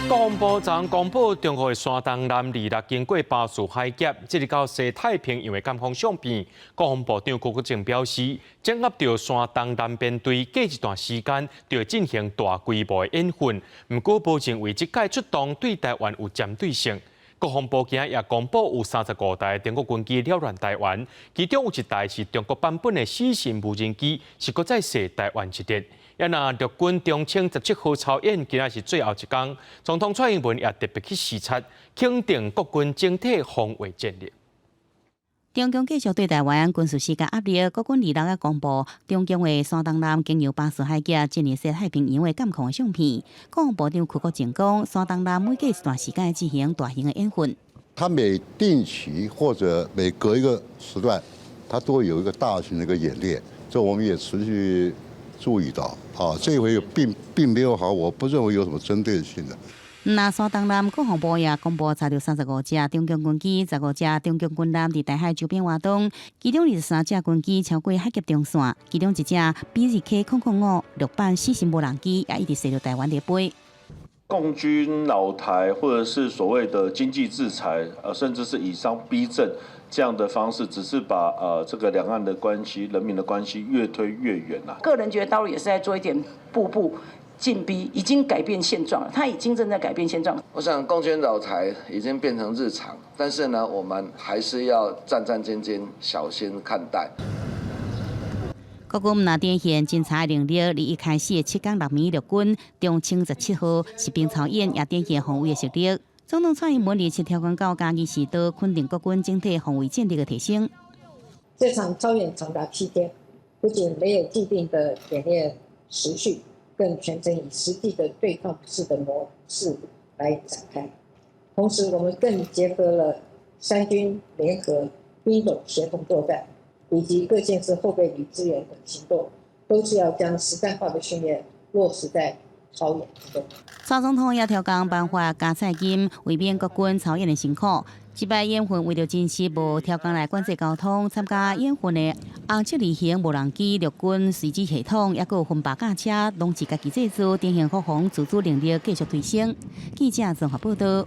國防部昨公布，中國的山東艦二六經過巴士海峽，這個到西太平洋的監控相片。國防部長邱國正表示，掌握著山東艦編隊過一段時間就會進行大規模的演訓，毋過無認為這擺出動對台灣有針對性。國防部今仔也公布有35台中國軍機擾亂台灣，其中有一台是中國版本的死神無人機，是閣再射台灣一日。啊若陸軍長青17號操演，今仔是最後一工，總統蔡英文也特別去視察，肯定國軍整體防衛戰力。中共繼續對台灣軍事施加壓力，國軍二六也公布中共的山東艦經由巴士海峽進入西太平洋的監控相片。國防部長邱國正講，山東艦每隔一段時間進行大型的演訓。他每定期或者每隔一個時段，他都會有一個大型的一個演練，這我們也持續注意到。啊，這回並沒有好，我不認為有什麼針對性的。那山東艦國防部也公布查著35隻中共軍機、15隻中共軍艦佇台海周邊活動，其中23隻軍機超過海峽中線，其中一隻 BZK-005陸版死神無人機也一直射著台灣佇飛。共軍擾台，或者是所謂的經濟制裁，甚至是以商逼政這樣的方式，只是把這個兩岸的關係、人民的關係越推越遠啦。個人覺得大陸也是在做一點步步進逼，已經改變現狀了，他已經正在改變現狀。我想共軍擾台已經變成日常，但是呢，我們還是要戰戰兢兢、小心看待。國軍若展現偵察能力，21開始的7工6暝陸軍長青17號實兵操演，也展現防衛的實力。總統蔡英文27調工到嘉義市都肯定國軍整體防衛戰力的提升。這場操演長達7天，不僅沒有既定的演練時序，更全程以實際的對抗式的模式來展開。同時，我們更結合了三軍聯合、兵種協同作戰，以及各縣市後備旅支援等行動，都是要將實戰化的訓練落實在操演之中。蔡總統也調工頒發加菜金，慰勉國軍操演的辛苦。這擺演訓為著真實，無調工來管制交通，參加演訓的紅色二型無人機、陸軍隨機系統，抑閣有分巴駕車，攏是家己製造，展現國防自主能力繼續提升。記者綜合報道。